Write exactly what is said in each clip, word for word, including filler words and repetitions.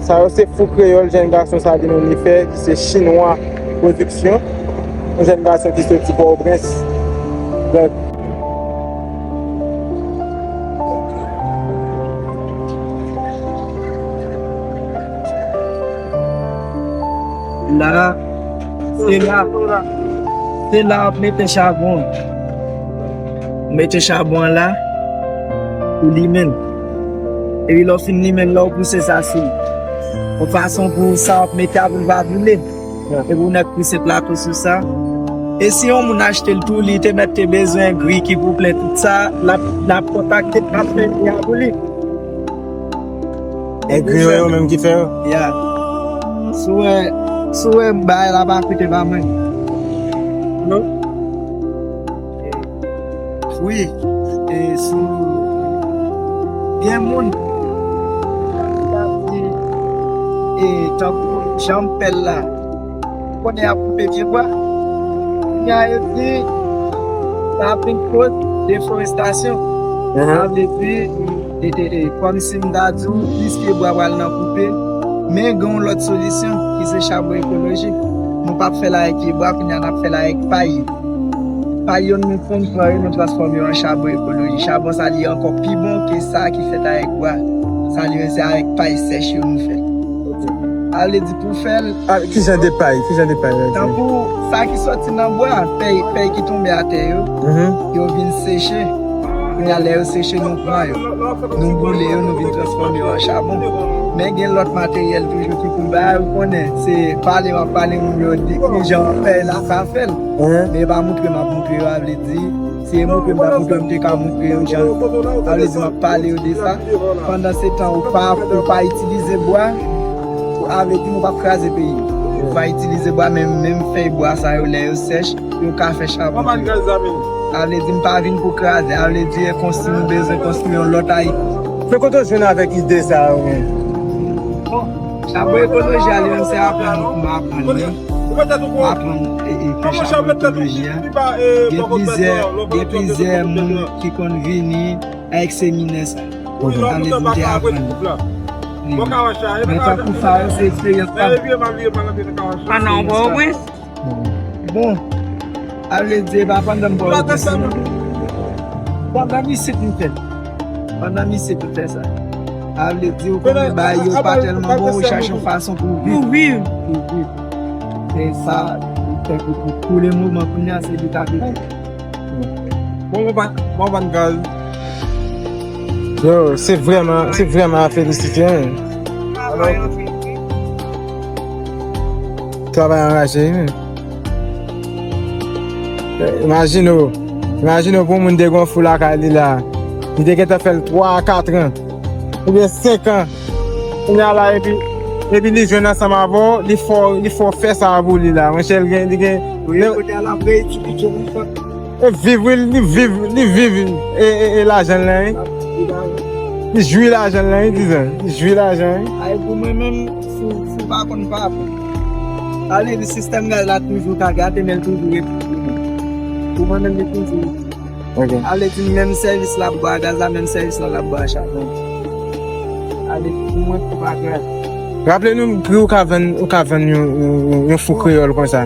Sa yo se fou kreyòl, jèn gason sa li menm li fè, ki se Chinwa Pwodiksyon. Yon jèn gason ki soti Pòtoprens. Donk, La, se la, se la w ap mete chabon an. Ou mete chabon an la, ou limen l. Epi lè w fin limen l la, ou pouse sa sou l. Yon fason pou sa w ap mete a pou l pa boule. Epi ou nèk pouse plato sou sa. E si yon moun achte l tou, li te mèt te bezwen gri ki pou plen tout sa, l ap, l ap kontakte, l ap fè li a pou li. E griyo yo menm ki fè yo? Ya. Si w wè, si w wè bagay la pa koute pa mwen. Non? Wi. E sou gen moun ki ap di, e tankou jan m fè l la, konnen y ap koupe pye bwa. Kounye a yo di sa ap vin koz deforestasyon. Sa vle di, e, e, e, kòmsi m ta di w, plis pye bwa pral nan koupe, men gen yon lòt solisyon ki se chabon ekolojik. Nou p ap fè l avèk pye bwa, kounye a n ap fè l avèk pay. Pay yo nou konn pran yo, nou transfòme yo an chabon ekolojik. Chabon sa li ankò pi bon ke sa ki fèt avèk bwa. Sa li menm se avèk pay sèch yo nou fè. Sa vle di pou fè l. Ah, ki jan de pay? Ki jan de pay? Tankou sa ki soti nan bwa, fèy, fèy ki tonbe atè yo, yo vin seche. Kounye a lè yo seche, nou pran yo. Nou boule yo, nou vin transfòme yo an chabon. Men gen lòt materyèl toujou ki pou bay, ou konnen, se pale w ap pale moun yo di ki jan fèy la ka fè l. Men e pa moutre m ap moutre yo, sa vle di, si e moutre m t ap moutre yo, m te ka moutre yo jan. Sa vle di m ap pale yo de sa. Pandan se tan, ou pa, ou pa itilize bwa, sa vle di nou p ap kraze peyi. Ou pa itilize bwa, men menm fèy bwa sa yo, lè yo sèch, yo ka fè chabon tou. Sa vle di m pa vin pou kraze, sa vle di e konstwi, nou bezwen konstwi yon lòt Ayiti. Men kote w jwenn avèk ide sa yo menm? Bon, chabon ekoloji a li menm se aprann m aprann li. M aprann e, e fè chabon ekoloji a. Gen plizyè, gen plizyè moun ki konn vini avèk seminè sa. Sa vle di m te aprann li. Men tankou sa yo se eksperyans pa m. Pandan w Pòtoprens? Bon, sa vle di e pa pandan m Pòtoprens non. Pandan m isit m fè l. Pandan m isit m fè sa. Sa vle di ou konnen bagay yo pa tèlman bon, ou chache yon fason pou w viv. Pou w viv. Pou w viv. E sa, ou fè pou, pou, pou le moman kounye a se li k ap viv. Bon, bon, bon, bon, gaz. Yo, se vrèman, se vrèman a felisite, wi. Travay anraje, wi. Imajine w, imajine w pou yon moun te gen yon fou lakay li la. Li te gentan fè l twa a kat an. Oubyen senk an. Kounye a la, epi, epi li jwenn ansanm avè w, li fè w, li fè w fè sa a pou li la. Monchè, li gen, li gen. Wi, kounye a l ap reyitilize yon fòt. E viv, wi, li viv, li viv, e, e, e lajan l lan, wi. Li jwi lajan l lan, wi, dizon. Li jwi lajan, wi. Ay, pou mwen menm, si, si w pa konn pa pou. Sa vle di sistèm gaz la toujou ka gate, men l toujou rete. Pou mwen menm, li toujou. Ok. Sa vle di menm sèvis l ap ba gaz la, menm sèvis la l ap ba chabon. Sa vle di pou mwen, pou pa gaz. Raple nou, pri ou ka vann, ou ka vann yon, yon, yon, yon fou kreyòl konsa?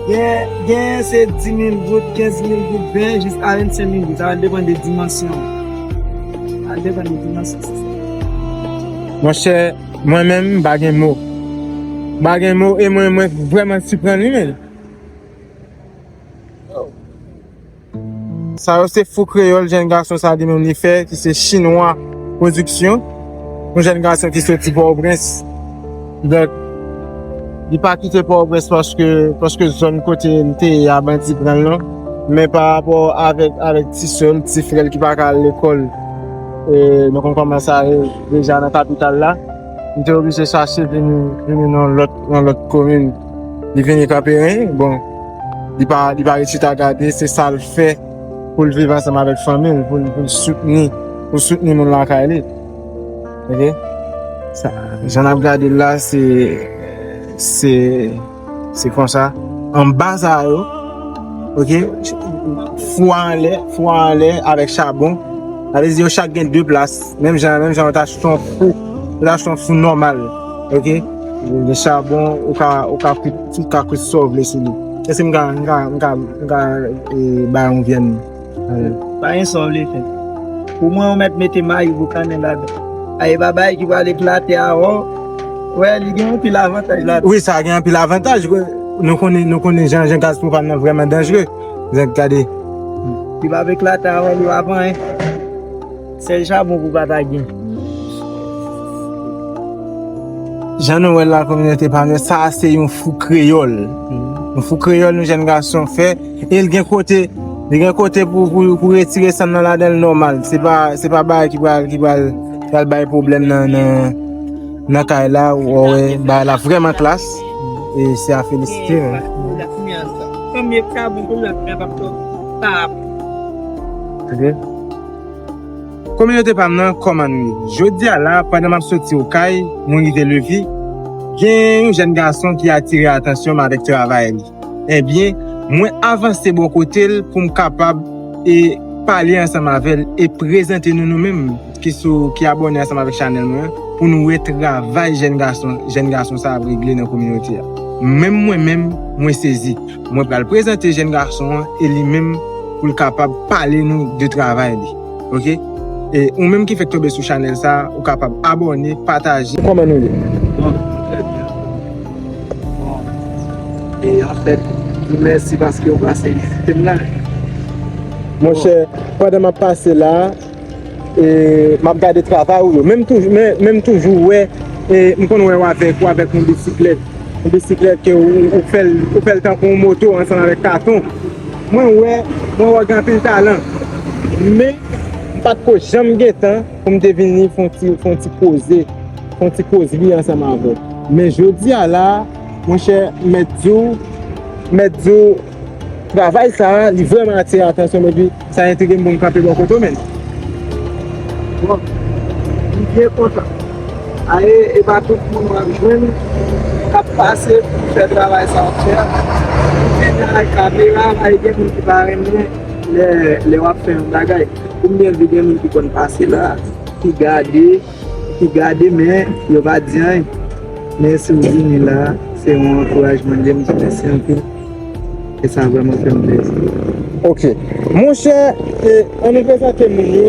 Gen, gen se dis mil goud, kenz mil goud, ven, jiska vennsenk mil goud. Sa va depann de dimansyon. Sa va depann de dimansyon, se sa. Monchè, mwen menm, m pa gen mo. M pa gen mo, e mwen, mwen vrèman siprann, wi, men. Sa yo se fou kreyòl, jèn gason sa li menm li fè, ki se Chinwa Pwodiksyon. Yon jèn gason ki soti Pòtoprens. Donk, li pa kite Pòtoprens paske, paske zòn kote l te ye a bandi pran l non. Men pa rapò avèk, avèk ti sè l, ti frè l ki pa ka al lekòl, e nou konn kòman sa ye deja nan kapital la. M te oblije chache vini, vini nan lòt, nan lòt komin. Li vini Kanperen, bon, li pa, li pa ret chita gade, se sa l fè pou l viv ansanm avèk fanmi l, pou l, pou l soutni, pou l soutni moun lakay li. Ok? Sa, jan n ap gade l la, se, se, se konsa. Anba sa yo, ok? Fou a anlè, fou a anlè avèk chabon. Sa vle di yo chak gen de plas. Menm jan, menm jan yo ta achte yon fou, yo ta achte yon fou nòmal. Ok? Chabon, ou ka, ou ka kwit, ou ka kwit sa w vle sou li. Èske m ka, m ka, m ka, m ka, e, bay yon vyann? Pa gen sa w vle fè. Pou mwen, ou mèt mete mayi boukannen ladan. A, e pa bagay ki pral eklate avè w. Wè, li gen anpil avantaj ladan. Wi, sa gen anpil avantaj. Nou konnen, nou konnen jan, jan gaz pwopàn nan vrèman danjre. Zèk gade. Li p ap eklate avè w, li p ap anyen. Sèl chabon pou pa ta gen. Jan nou wè l la, kominote pa m yo, sa a se yon fou kreyòl. Yon fou kreyòl yon jèn gason fè. E l gen kote, li gen kote pou, pou, pou retire sann nan ladan l nòmal. Se pa, se pa bagay ki pral, ki pral, pral bay pwoblèm nan, nan, nan kay la. Ou wè, bagay la vrèman klas. E se a felisite, wi. Premye chabon pou lòt men p ap twò pa ap. Ok. Kominote pa m nan, kòman nou ye? Jodi a la, pandan m ap soti Okay, mwen rive Levi, gen yon jèn gason ki atire atansyon m avèk travay li. Ebyen, mwen avanse bò kote l pou m kapab e pale ansanm avè l e prezante nou, nou menm ki sou, ki abòne ansanm avèk chanèl mwen an, pou nou wè travay jèn gason, jèn gason sa ap regle nan kominote a. Menm mwen menm, mwen sezi. Mwen pral prezante jèn gason an e li menm pou l kapab pale nou de travay li. Ok? E ou menm ki fèk tonbe sou chanèl sa, ou kapab abòne, pataje. Kòman nou ye? Bon, trè byen. Bon. E anfèt, mèsi paske w pase vizite m la. Monchè, pandan m ap pase la, e, m ap gade travay ou yo. Men m toujou, men, men m toujou wè, e, m konn wè w avèk, w avèk yon bisiklèt. Yon bisiklèt ke ou, ou fè l, ou fè l tankou yon moto ansanm avèk katon. Mwen wè, mwen wè w gen anpil talan. Men, m pa t ko janm gen tan pou m te vini fè yon ti, fè yon ti koze, fè yon ti kozri ansanm avè w. Men jodi a la, monchè, m mèt di w, m mèt di w, travay sa a, li vrèman atire atansyon m, epi sa entrige m pou m kanpe bò kote w, menn. Bon, m byen kontan. A, e, e pa tout moun w ap jwenn k ap pase pou fè travay sa w ap fè a. Ou vini ak kamera, a, e gen moun ki pa renmen lè, lè w ap fè yon bagay. Konbyen vi gen moun ki konn pase la, ki gade, ki gade, men yo pa di anyen. Men si w vini la, se yon ankourajman li ye, m di mèsi anpil. E sa vrèman fè m plezi. Ok. Monchè, e, ann nou prezante moun yo,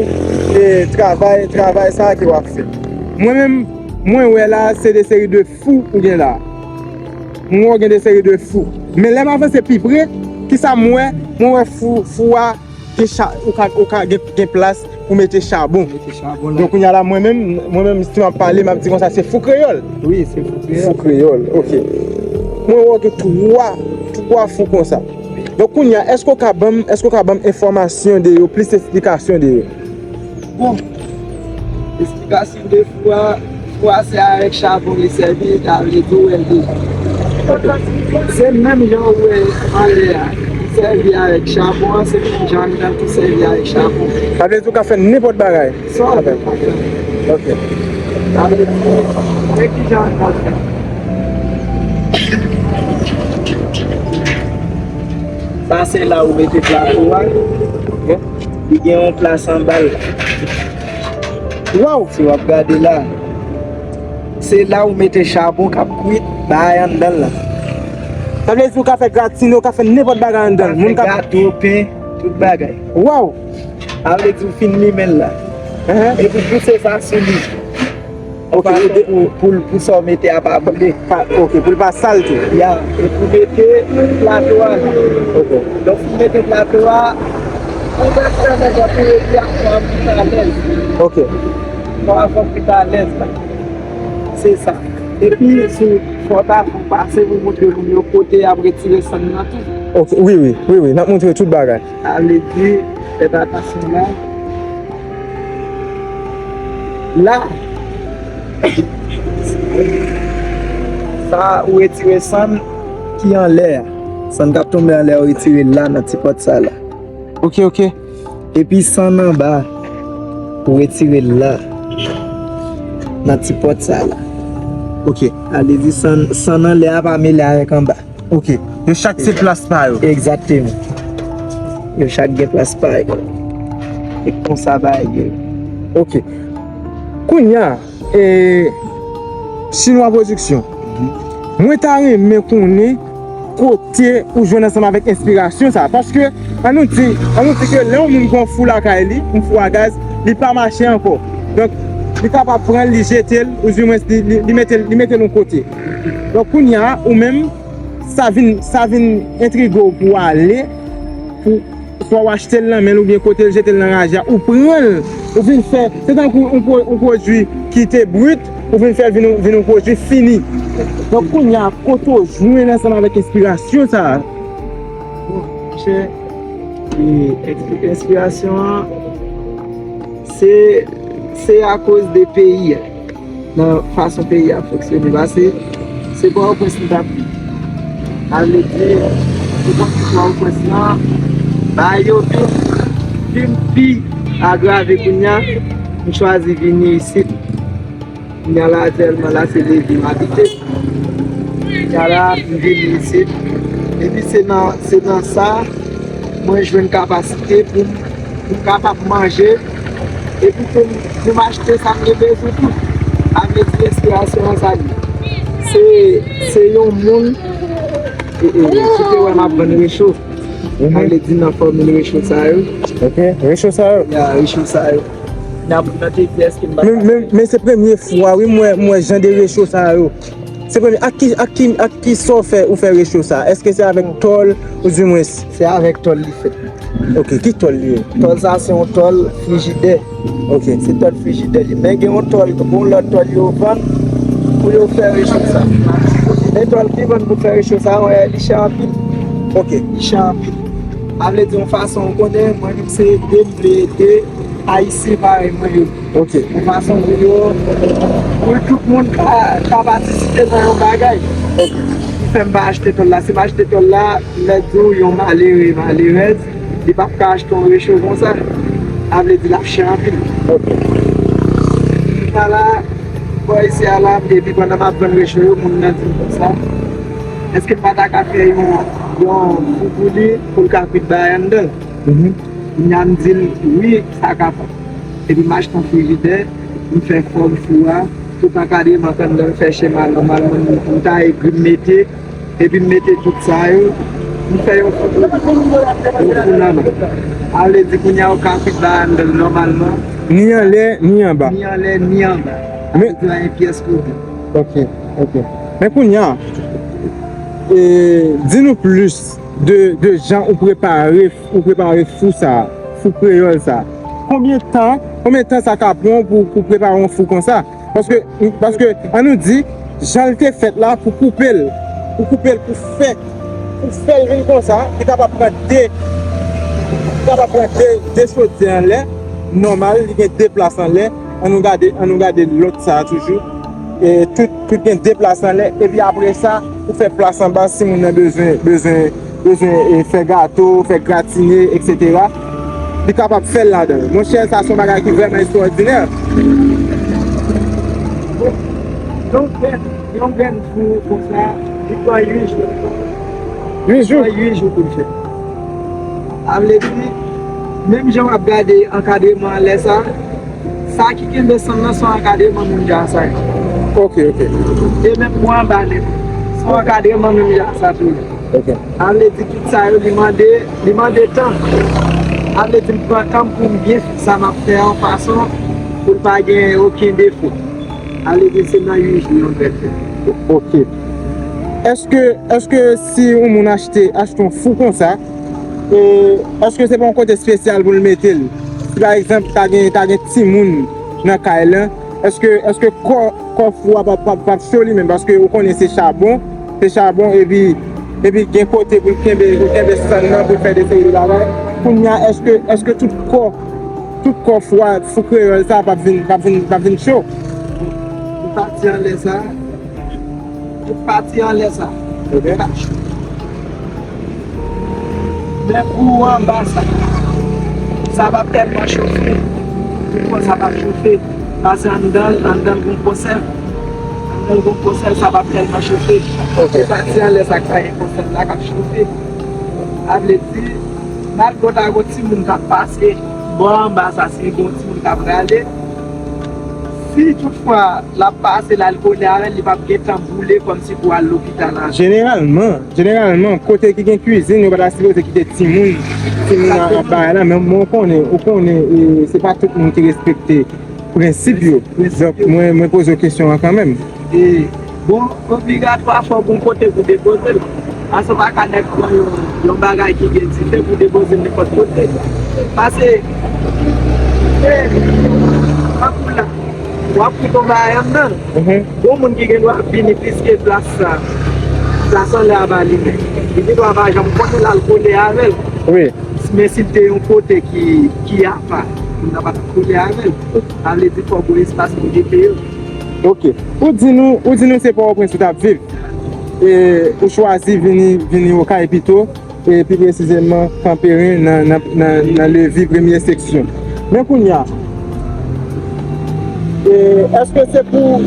e, travay, travay sa a ke w ap fè. Mwen menm, mwen wè la, se de seri de fou ou gen la. Mwen wè w gen de seri de fou. Men lè m avanse pi pre, kisa m wè? Mwen wè fou, fou a, gen cha-, ou ka, ou ka gen, gen plas pou mete chabon. Mete chabon la. Donk, kounye a la, mwen menm, mwen menm, si m ap pale, m ap di konsa, se fou kreyòl. Wi, se fou kreyòl. Fou kreyòl, ok. Mwen wè w gen twa, twa fou konsa. Donk, kounye a, èske w ka ban m, èske w ka ban m enfòmasyon de yo, plis esplikasyon de yo? Bon, esplikasyon de fou a, fou a se avèk chabon li sèvi, sa vle di wèlde. Se menm jan ou wè anlè a, li sèvi avèk chabon an, se menm jan anndan tou sèvi avèk chabon. Sa vle di ou ka fè nenpòt bagay? Sa w vle ka fè. Ok. Sa vle di, men kijan anndan fè. Sa se la ou mete plato a. Li gen yon plas anba l. Waw! Si w ap gade la, se la ou mete chabon k ap kwit bagay anndan l la. Sa vle di ou ka fè gratine, ou ka fè nenpòt bagay anndan l. Ou ka fè gato, pen, tout bagay. Waw! Sa vle di ou fin limen l la. Epi pouse sa sou li. Ok, pou, pou, pou sa w mete a pa boule. Pa, ok, pou l pa salte. Ya, e pou mete plato a. Ok. Donk, pou mete plato a, ou mèt fè bagay pou redi a fò ap alèz. Ok. Fò a fò ap alèz la. Se sa. Epi, sou fò ta fò pase pou montre moun yo kote y ap retire sann nan tou. Ok, wi, wi, wi, wi, n ap montre tout bagay. Sa vle di, fèt atansyon la. La, sa ou retire sann ki anlè a. Sann k ap tonbe anlè a, ou retire l la nan ti pòt sa la. Ok, ok. Epi sann anba, ou retire l la, nan ti pòt sa la. Ok. Sa vle di sann, sann anlè a pa mele avèk anba. Ok. Yo chak se plas pa yo. Egzakteman. Yo chak gen plas pa yo. E konsa bagay yo ye. Ok. Kounye a, e, Chinwa Production. Mwen ta renmen konnen kote ou jwenn ansanm avèk enspirasyon sa. Paske, an nou di, an nou di ke lè yon moun gen yon fou lakay li, yon fou a gaz, li pa mache ankò. Donk, li kapab pran l, li jete l, oudimwens li, li, li mete l, li mete l yon kote. Donk, kounye a, ou menm, sa vin, sa vin entrige w pou w ale, pou swa w achte l nan men l oubyen kote l jete l nan raje a, ou pran l, ou vin fè, se tankou yon pwo-, yon pwodui ki te brit, ou vin fè l vin yon, vin yon pwodui fini. Donk, kounye a, kote w jwenn ansanm avèk enspirasyon sa a? Bon, monchè, e, enspi-, enspirasyon an, se, se akoz de peyi a. Nan fason peyi a fonksyone. Paske se Pòtoprens m t ap viv. Sa vle di, ou konn ki Pòtoprens lan, bagay yo vin, vin pi agrave kounye a, m chwazi vini isit. Kounye a la, aktyèlman, la, se Levy m abite. Kounye a la, m vini isit. Epi se nan, se nan sa, mwen jwenn kapasite pou m, pou m kapab manje, epi pou m, pou m achte sa m gen bezwen tou. Sa vle di enspirasyon an sa li ye. Se, se yon moun, e, e, ki te wè m ap vann recho. Sa vle di nan fòmil recho sa yo. Ok, recho sa yo. Ya, recho sa yo. Nan, nan te di èske m pa Men, men, men se premye fwa, wi, m wè, m wè jan de recho sa yo. Se premye, ak ki, ak ki, ak ki sa w fè, ou fè recho sa? Èske se avèk tòl, oudimwens? Se avèk tòl li fèt. Ok, ki tòl li ye? Tòl sa se yon tòl frijidè. Ok. Se tòl frijidè li. Men gen yon tòl, gen yon lòt tòl yo vann pou yo fè recho sa. Men tòl ki vann pou fè recho sa, wè, li chè anpil. Ok. Li chè anpil. Sa vle di yon fason, ou konnen, mwen menm se ede m vle ede Ayisyen parèy mwen yo. Ok. Yon fason pou yo, pou tout moun ka, ka patisipe nan yon bagay. Ok. Ki fè m pa achte tòl la. Si m achte tòl la, lè di w yon malere, malerèz, li p ap ka achte yon recho konsa. Sa vle di l ap chè anpil. Ok. Sa la, bò isi a la, epi pandan m ap vann recho yo, moun nan di m konsa, èske m pa ta ka fè yon, yon fou pou li, pou l ka kwit bagay anndan l? Mhm. Kounye a m di l, wi, sa kapab. Epi m achte yon frijidè, m fè fòm fou a, tout ankadreman k anndan l, m fè chema nòmalman, m, m taye gri m mete, epi m mete tout sa yo, m fè yon fou, yon fou nan men. Sa vle di kounye a ou ka kwit bagay anndan l nòmalman. Ni anlè, ni anba. Ni anlè, ni anba. Sa vle di pa gen pyès kote. Ok, ok. Men kounye a, e, di nou plis de, de jan ou prepare, ou prepare fou sa, fou kreyòl sa. Konbyen tan, konbyen tan sa ka pran pou, pou prepare yon fou konsa? Paske, paske, an nou di, jan l te fèt la, pou koupe l, pou koupe l, pou fè, pou fè l vin konsa, li kapab pran de, li kapab pran de, de chodyè anlè. Nòmal, li gen de plas anlè. An nou gade, an nou gade lòt sa a toujou. E tout, tout gen de plas anlè. Epi apre sa, ou fè plas anba si moun nan bezwen, bezwen, bezwen, e, fè gato, fè gratine, etsetera. Li kapab fè l ladan l. Monchè, sa se yon bagay ki vrèman ekstraòdinè. Yon grenn, yon grenn fou konsa, li pran uit jou. Uit jou? Li pran uit jou pou l fèt. Sa vle di, menm jan w ap gade ankadreman anlè sa, sa ki kenbe sann nan se yon ankadreman menm jan sa ye. Ok, ok. E menm pou anba nèt, se yon ankadreman menm jan sa tou ye. Ok. Sa vle di tout sa yo, li mande, li mande tan. Sa vle di m pran tan m pou m byen fè sa m ap fè an fason pou l pa gen okenn defo. Sa vle di se nan uit jou yon grenn fèt. Ok. Èske, èske si yon moun achte, achte yon fou konsa, e, èske se pa yon kote espesyal pou l mete l? Si pa egzanp, ta gen, ta gen timoun nan kay lan, èske, èske kò, kò fou a p ap, p ap, p ap cho li menm? Paske ou konnen se chabon, se chabon, epi, epi gen kote pou l kenbe, pou l kenbe sann nan, pou l fè de seri de bagay. Kounye a, èske, èske tout kò, tout kò fou a, fou kreyòl sa p ap vin, p ap vin, p ap vin cho? Tout pati anlè sa, tout pati anlè sa. Ok. Men pou anba sa, sa p ap tèlman chofe. Pou sa p ap chofe. Paske anndan l, anndan l gon konsèv. Anndan l gon konsèv, sa p ap tèlman chofe. Ok. Se pati anlè sa k pa gen konsèv la k ap chofe. Sa vle di, malgre w ta gon timoun k ap pase bò anba sa, si gon timoun k ap rale, Si toutfwa l ap pase la, l kole avè l, li p ap gentan boule kòmsi pou al lopital avè l. Jeneralman, jeneralman, kote ki gen kwizin, yo pa ta sipoze kite timoun, timoun nan ap bay la, men mwen konnen, ou konnen, e, se pa tout moun ki respekte prensip yo. Donk, mwen, mwen poze w kesyon an kanmenm. E, bon, obligatwa fò gon kote pou depoze l. Paske w pa ka nèk pran yon, yon bagay ki gen dife pou depoze l nenpòt kote. Paske, e, tankou la, w ap koute yon bagay anndan l. Mhm. Gon moun ki gen dwa vini piske plas sa, plas anlè a pa li menm. Li gen dwa pa janm konnen l al kole avè l. Wi. Men si l te yon kote ki, ki apa, moun nan pa t ap kole avè l. Sa vle di fò gon espas pou kite yo. Ok. Ou di nou, ou di nou se Pòtoprens ou t ap viv. E ou chwazi vini, vini Okay pito, e pi presizeman Kanperen nan, nan, nan, nan Levi premye seksyon. Men kounye a, e èske se pou,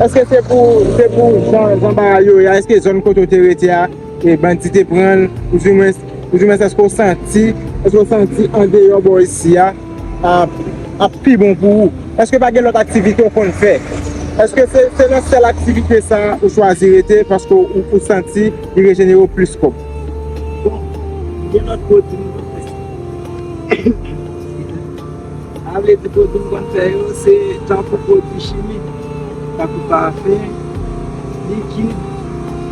èske se pou, se pou jan, jan bagay yo ye a, èske zòn kote w te rete a, e bandi te pran l, oudimwens, oudimwens èske w santi, èske w santi andeyò bò isi a ap, ap pi bon pou ou? Èske pa gen lòt aktivite w konn fè? Èske se, se nan sèl aktivite sa a ou chwazi rete paske w, ou santi li rejenere w plis kòb? Bon, gen lòt pwodui m konn fè. Sa vle di pwodui m konn fè yo, se tankou pwodui chimik, tankou pafen, likid,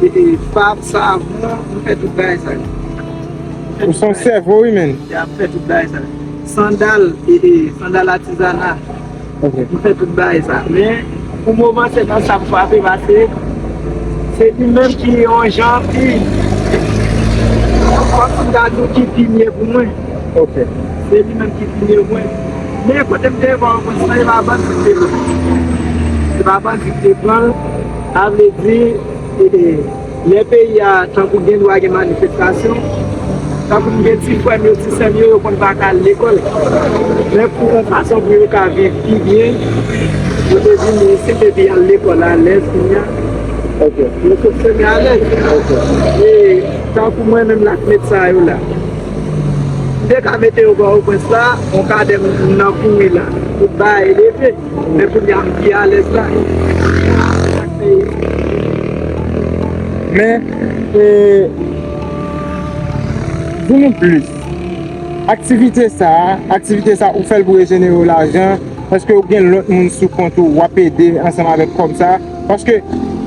e, e, fab, savon, m fè tout bagay sa yo. M fè tout bagay. Ou se yon sèvo, wi, menn. Ya, m fè tout bagay sa yo. Sandal, e, e, sandal atizana. Ok. M fè tout bagay sa. Men, pou moman, se nan sa m frape, paske se li menm ki yon jan ki, kòmsi m ta di w ki pi mye pou mwen. Ok. Se li menm ki pi mye pou mwen. Men kote m te ye Pòtoprens lan, e pa bandi k te pran l. E pa bandi k te pran l. Sa vle di, e, e, lè peyi a, tankou gen dwa gen manifestasyon, tankou m gen ti frè m yo, ti sè m yo, yo konn pa ka al lekòl. Men pou yon fason pou yo ka viv pi byen, yo te vini isit epi y al lekòl alèz kounye a. Ok. Yo sot semi alèz. Ok. E tankou mwen menm la k met sa yo la. M te ka mete yo Pòtoprens la, yon kadè m nan kouri la. Tout bagay leve. Men kounye a m pi alèz la. Men, e, di nou plis. Aktivite sa a, aktivite sa a, ou fè l pou rejenere w lajan, èske ou gen lòt moun sou kont ou, w ap ede ansanm avèk kòb sa a? Paske,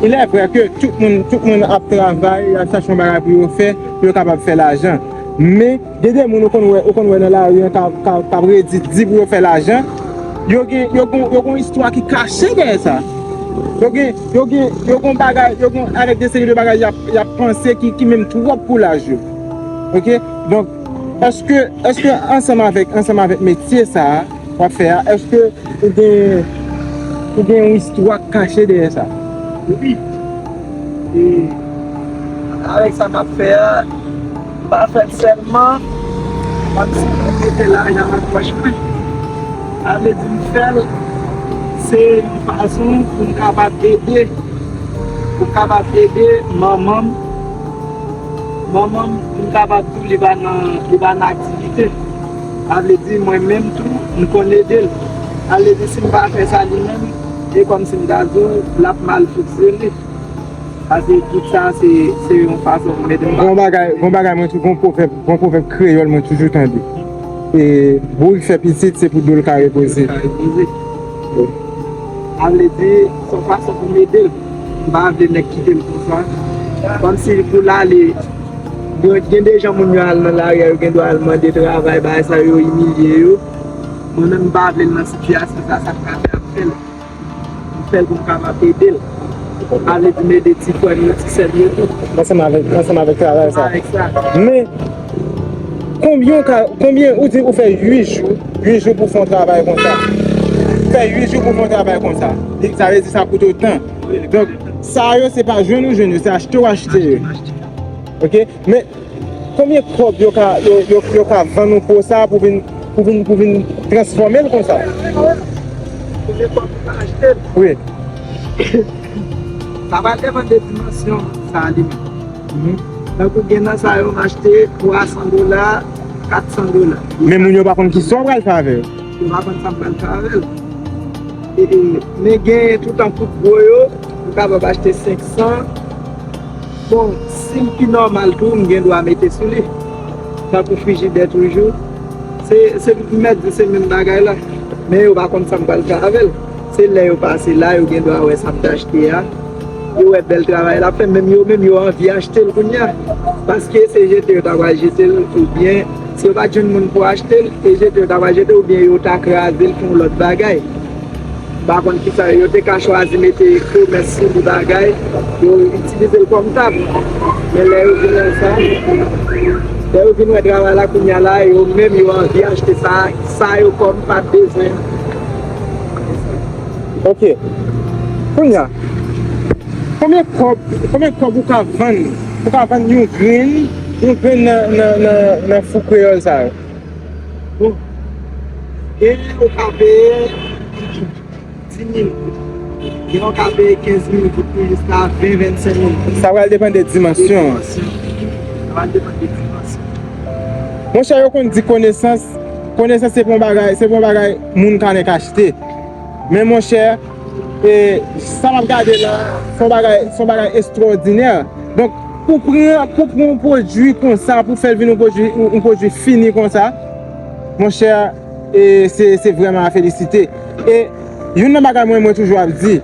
il est vrai que tout moun, tout moun ap travay, y ap chache yon bagay pou yo fè, pou yo kapab fè lajan. Men, gen de moun ou konn wè, ou konn wè nan lari an k ap, k ap, k ap redi di pou yo fè lajan. Yo gen, yo gen, yo gen yon istwa ki kache dèyè sa. Yo gen, yo gen, yo gen bagay, yo gen avèk de seri de bagay y ap, y ap panse ki, ki menm twòp pou laj yo. Ok? Donk, èske, èske ansanm avèk, ansanm avèk metye sa a w ap fè a, èske ou gen, ou gen yon istwa kache dèyè sa? Wi. E avèk sa m ap fè a, m pa fè l sèlman kòmsi pou m mete lajan nan pòch mwen. Sa vle di m fè l, se yon fason pou m kapab ede, pou m kapab ede manman m, manman m, pou m kapab di w li pa nan, li pa nan aktivite. Sa vle di mwen menm tou, m konn ede l. Sa vle di si m pa fè sa li menm, e kòmsi m ta di w, l ap mal fonksyone. Paske tout sa, se, se yon fason pou m ede m. Gon bagay, gon bagay mwen tou, gon pwovèb, gon pwovèb kreyòl mwen toujou tande. E, bourik fè pitit, se pou do l ka repoze. Ka repoze. Wi. Sa vle di, se yon fason pou m ede l. M pa vle nèg kite l konsa. Kòmsi pou l ale, gen, gen de jan moun yo al nan lari a, yo gen dwa al mande travay, bagay sa yo, yo imilye yo. Mwen menm, m pa vle l nan sitiyasyon sa, sa m ka fè, m ap fè l. M fè l pou m kapab ede l. Sa vle di m ede ti frè m yo, ti sè m yo tou. Ansanm avèk, ansanm avèk travay sa. Avèk sa. Men, konbyen w ka, konbyen, ou di ou fè uit jou, uit jou pou fè yon travay konsa. Fè uit jou pou fè yon travay konsa. Li, sa vle di sa koute w tan. Wi. Donk, sa yo, se pa jwenn ou jwenn yo, se achte w achte yo. Achte m achte. Ok? Men, konbyen kòb yo ka, yo, yo, yo ka vann yon po sa pou vin, pou vin, pou vin transfòme l konsa? Konbyen kòb yo ka achte l? Wi. Sa pral depann de dimansyon sa li menm. Mhm. Tankou gen nan sa yo m achte twa san dola, kat san dola. Men moun yo pa konn kisa w pral fè avè l. Yo pa konn sa m pral fè avè l. E, e, men gen toutan kout gwo yo, ou kapab achte senk san. Bon, si m pi nòmal tou, m gen dwa mete sou li. Tankou frijidè toujou. Se, se, m mèt di se menm bagay la. Men yo pa konn sa m pral fè avè l. Se lè yo pase la, yo gen dwa wè sa m t achte a. Yo wè bèl travay l ap fè, menm yo menm yo anvi achte l kounye a. Paske se jete yo ta pral jete l, oubyen si yo pa t jwenn moun pou achte l, e jete yo ta pral jete, oubyen yo ta kraze l pou yon lòt bagay. M pa konn kisa yo, yo te ka chwazi mete komès sou li bagay, yo itilize l kòm tab. Men lè yo vin wè sa, lè yo vin wè travay la kounye a la, yo menm yo anvi achte sa, sa yo kòm pa t bezwen. Ok. Kounye a, konbyen kòb, konbyen kòb ou ka vann, ou ka vann yon grenn, yon grenn nan, nan, nan, nan fou kreyòl sa yo? Bon. Gen ou ka peye dis mil goud. Gen ou ka peye kenz mil goud pou jiska ven, vennsenk mil goud. Sa pral depann de dimansyon an. Dimansyon. Sa pral depann de dimansyon. Monchè, yo konn di konesans, konesans se pa yon bagay, se pa yon bagay moun ka nèk achte. Men monchè, e, sa m ap gade la, se yon bagay, se yon bagay estwòdinè. Donk, pou pran, pou pran yon pwodui konsa, pou fè l vin yon pwodui, yon, yon pwodui fini konsa, monchè, e, se, se vrèman a felisite. E youn nan bagay mwen, mwen toujou ap di,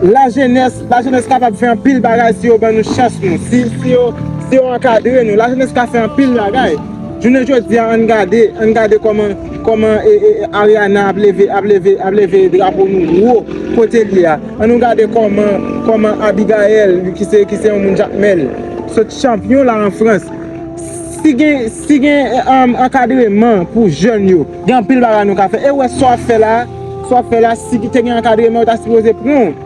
lajenès, lajenès kapab fè anpil bagay si yo ban nou chans nou, si, si yo, si yo ankadre nou. Lajenès ka fè anpil bagay. Jounen jodi a, ann gade, ann gade kòman, kòman, e, e, e, Ariana ap leve, ap leve, ap leve drapo nou wo kote l ye a. Ann nou gade kòman, kòman Abigaël, ki se, ki se yon moun Jakmèl, sot chanpyon la an Frans. Si gen, si gen, um, ankadreman pou jèn yo, gen anpil bagay nou ka fè. E w wè sa w ap fè la, sa w ap fè la, si te gen ankadreman, yo ta sipoze pran w.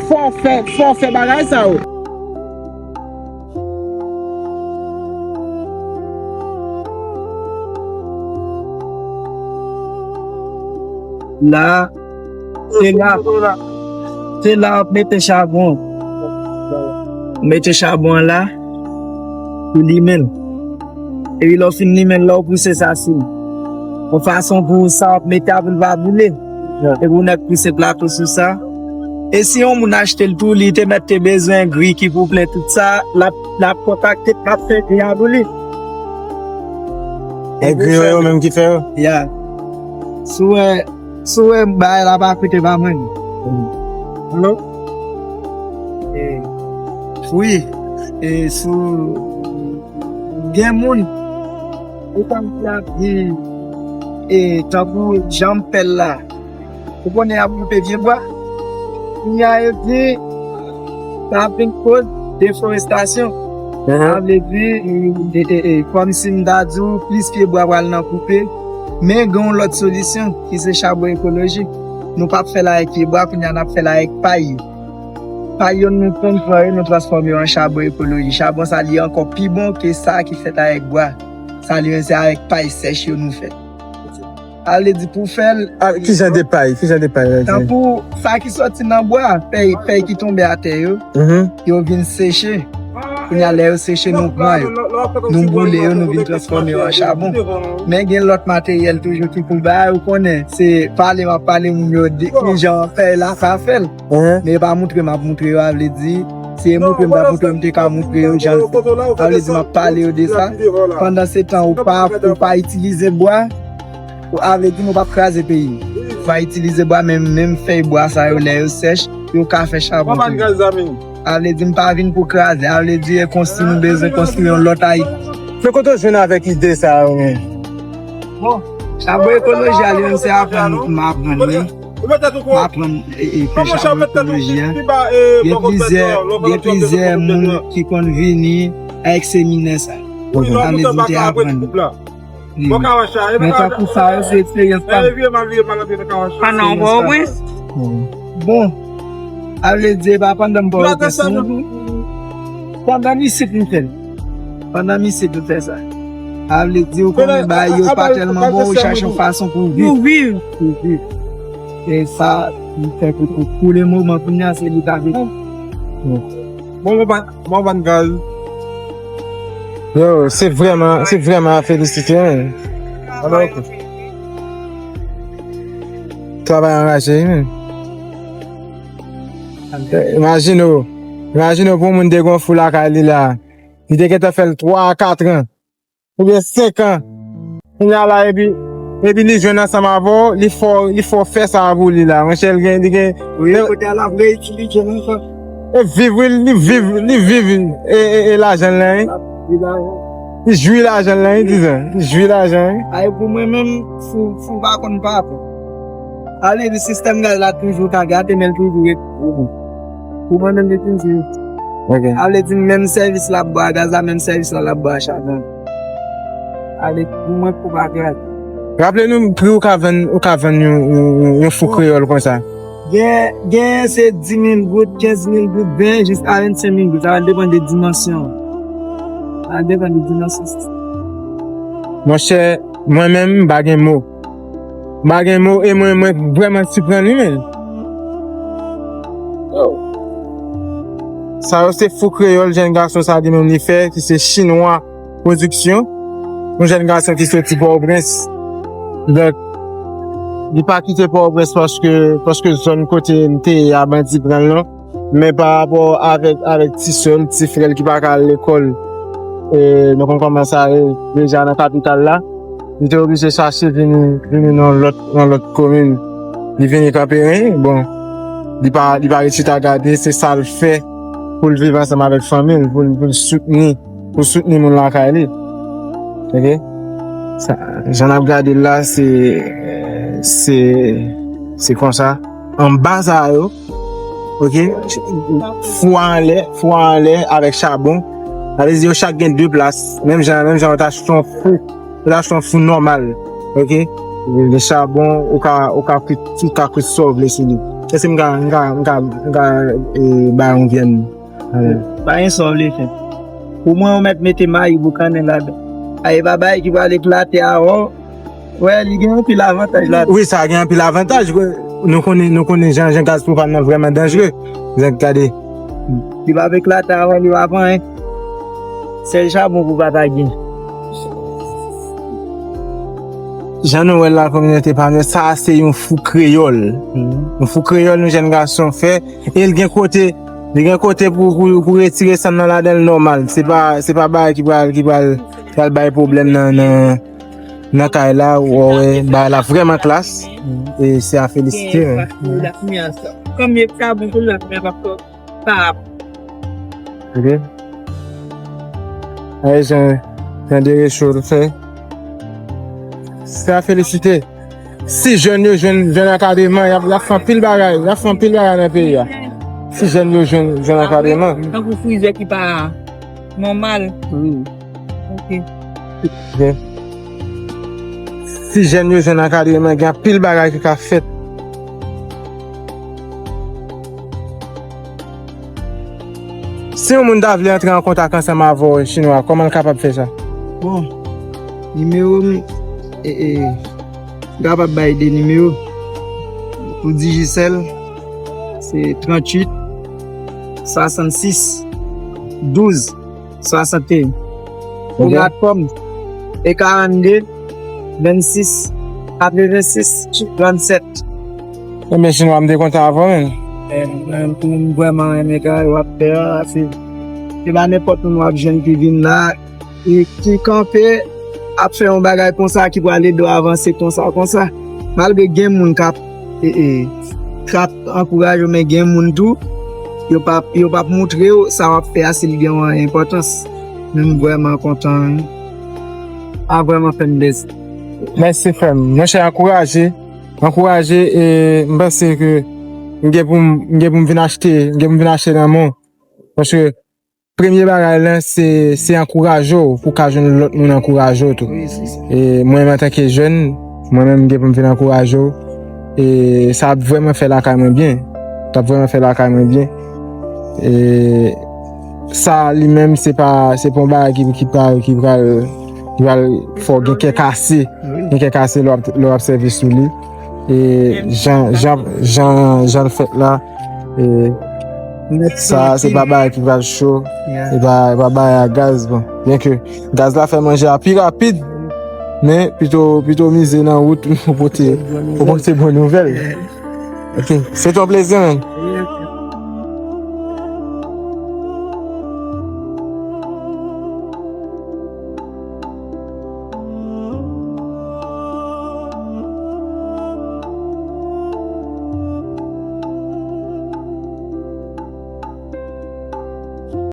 Fò w fè, fò w fè bagay sa yo. La, se la, se la w ap mete chabon. Mete chabon an la, pou limen l. Epi lè w fin limen l, lè w pouse sa sou l, yon fason pou sa w ap mete a pou l pa boule. Epi w nèk pouse plato sou sa. E si yon moun achte l tou, li te mèt te bezwen gri ki pou plen tout sa, l ap, l ap kontakte, l ap fè gri a pou li. E gri yo, yo menm ki fè yo? Ya. Si w wè, si w wè bagay la pa koute pa mwen. Hello? E, wi. E, si w gen moun, ou konn ki ap di, e, tankou jan m fè l la. Ou konnen y ap koupe vye bwa. Kounye a, yo di, sa ap vin koz deforestasyon. Sa vle di, e, e, e, kòmsi m ta di w, plis pye bwa pral nan koupe. Men gen yon lòt solisyon, ki se chabon ekolojik. Nou p ap fè l avèk pye bwa, kounye a n ap fè l avèk pay. Pay yo nou konn pran yo, nou transfòme yo an chabon ekolojik. Chabon sa li ankò pi bon ke sa ki fèt avèk bwa. Sa li menm se avèk pay sèch yo nou fè. Sa vle di pou fè l. Ah, ki jan de pay? Ki jan de pay? Tankou sa ki sòti nan bwa, fèy, fèy ki tonbe atè yo, yo vin seche. Kounye a lè yo seche, nou pran yo. Nou boule yo, nou vin transfòme yo an chabon. Men gen lòt materyèl toujou ki pou bay, ou konnen, se pale m ap pale moun yo de ki jan fèy la ka fè l. Men yo pa moutre m ap moutre yo, sa vle di, si e moutre m t ap moutre yo, m te ka moutre yo jan l fèt. Sa vle di m ap pale yo de sa. Pandan se tan, ou pa, ou pa itilize bwa, sa vle di nou p ap kraze peyi. Ou pa itilize bwa, men menm fèy bwa sa yo, lè yo sèch, yo ka fè chabon tou. Sa vle di m pa vin pou kraze, sa vle di e konstwi, nou bezwen konstwi yon lòt Ayiti. Men kote w jwenn avèk ide sa yo menm? Bon, chabon ekoloji a li menm se aprann m aprann li. M aprann e, e, fè chabon ekoloji a. Gen plizyè, gen plizyè moun ki konn vini avèk seminè sa. Sa vle di m te aprann li. Men tankou sa yo se eksperyans pa m. Pandan w Pòtoprens. Bon, sa vle di e pa pandan m Pòtoprens non. Pandan m isit m fè l. Pandan m isit m fè sa. Sa vle di ou konnen bagay yo pa tèlman bon, ou chache yon fason pou viv. Pou viv. Pou viv. E sa, m fè pou, pou, pou le moman, kounye a, se li k ap viv. Bon, bon, bon, bon, bon, gaz. Yo, se vrèman, se vrèman a felisite, wi. Alò, ok. Travay anraje wi menm. Imajine w, imajine w pou yon moun te gen yon fou lakay li la. Li te gentan fè l twa a kat an. Oubyen senk an. Kounye a la, epi, epi li jwenn ansanm avè w, li fè w, li fè w fè sa a pou li la. Monchè, li gen, li gen. Wi, kounye a l ap reyitilize l ankò. E viv, wi, li viv, li viv, e, e, e lajan l lan, wi. Li jwi lajan l lan, wi, dizon. Li jwi lajan, wi. Ay, pou mwen menm, fou, fou pa konn papa. Ale di sistèm gaz la toujou ka gate, men l toujou ret pou ou. Pou mwen menm, li toujou. Ok. Ale di menm sèvis l ap ba gaz la, menm sèvis la l ap ba chabon. Ale, pou mwen, pou pa gate. Raple nou, pri ou ka vann, ou ka vann yon, yon, yon, yon fou kreyòl konsa. Gen, gen se dis mil goud, kenz mil goud, ven jiska vennsenk mil goud. Sa va depann de dimansyon. Sa va depann de dimansyon. Monchè, mwen menm, m pa gen mo. M pa gen mo e mwen, mwen vrèman siprann wi menm. Sa yo se fou kreyòl, jèn gason sa li menm li fè, ki se chinwa pwodiksyon. Yon jèn gason ki soti Pòtoprens. Donk, li pa kite Pòtoprens paske, paske zòn kote l te ye a bandi pran l non. Men pa rapò avèk, avèk ti sè l, ti frè l ki pa ka al lekòl, e, nou konn kòman sa ye deja nan kapital la. Li te oblije chache vini, vini nan lòt, nan lòt komin. Li vini Kanperen, bon, li pa, li pa ret chita gade, se sa l fè pou l viv ansanm avèk fanmi l, pou l, pou l soutni, pou l soutni moun lakay li. Ok? Sa, jan n ap gade l la, se, se, se konsa. Anba sa yo, ok? Fou a anlè, fou a anlè avèk chabon. Sa vle di yo chak gen de plas. Menm jan, menm jan yo ta achte yon fou. Yo ta achte yon fou nòmal, ok? Gen chabon, ou ka, ou ka kwit, ou ka kwit sa w vle sou li. Èske m ka, m ka, m ka, m ka, e, bay yon vyann? Pa gen sa w vle fè. Pou mwen, ou mèt mete mayi boukannen ladan. A, e pa bagay ki pral eklate avè w. Wè, li gen anpil avantaj la. Wi, sa gen anpil avantaj. Nou konnen, nou konnen jan, jan gaz pwopàn nan vrèman danjre. Zèk gade. Li pa p eklate avè w, li pa p anyen. Sèl chabon pou pa ta gen. Jan nou wè l la, kominote pa nou, sa a se yon fou kreyòl. Yon fou kreyòl, yon jèn gason fè. E l gen kote, li gen kote pou, pou, pou retire san nan ladan l nòmal. Se pa, se pa bagay ki pral, ki pral, pral bay pwoblèm nan, nan, nan kay la. Ou wè, bagay la vrèman klas. E se a felisite, wi. Kòm yo ka bon pou lòt, men pa fò. Pa. Ok. Ay, jan, jan de recho l fè. Se a felisite. Si jèn yo jwenn, jwenn ankadreman, y ap, y ap fè anpil bagay, y ap fè anpil bagay nan peyi a. Si jèn yo jwenn, jwenn ankadreman. Tankou frizè ki pa nòmal. Wi. Ok. Ok. Si jèn yo jwenn ankadreman, gen anpil bagay ki ka fèt. Si yon moun ta vle antre an kontak ansanm avè w, Chinwa, kòman l kapab fè sa? Bon, nimewo m, e, e, m kapab bay de nimewo. Pou Digicel, se tranntuit, swasannsis, douz, swasanteyen. Pou Natcom, e karannde, vennsis, katrevensis, trannsèt. Ebyen, Chinwa, m te kontan avè w, menn. E, mwen, pou m vrèman renmen travay w ap fè a, se, se pa nenpòt moun w ap jwenn ki vin la, e ki kanpe, ap fè yon bagay konsa ki pral ede w avanse konsa, konsa. Malgre gen moun k ap, e, e, k ap ankouraje w, men gen moun tou, yo p ap, yo p ap moutre w sa w ap fè a si l gen yon enpòtans. Men m vrèman kontan, wi. A vrèman fè m plezi. Mèsi, frè m. Monchè, ankouraje. Ankouraje, e m panse ke m gen pou m, m gen pou m vin achte, m gen pou m vin achte nan men w. Paske premye bagay la, se, se ankouraje w, pou w ka jwenn lòt moun ankouraje w tou. Wi, se sa. E mwen menm, antanke jèn, mwen menm, m gen pou m vin ankouraje w. E sa ap vrèman fè lakay mwen byen. Sa ap vrèman fè lakay mwen byen. E sa li menm, se pa, se pa yon bagay ki, ki pral, ki pral, ki pral fè w gen kè kase. Wi. Gen kè kase lè w ap, lè w ap sèvi sou li. E jan, jan, jan, jan l fèt la, e sa, se pa bagay ki pral cho. E pa, e pa bagay a gaz, bon. Byenke gaz la fè manje a pi rapid, Men pito pito mize nan wout pou pote pou pote bon nouvèl. Ok, se ton plezi, man.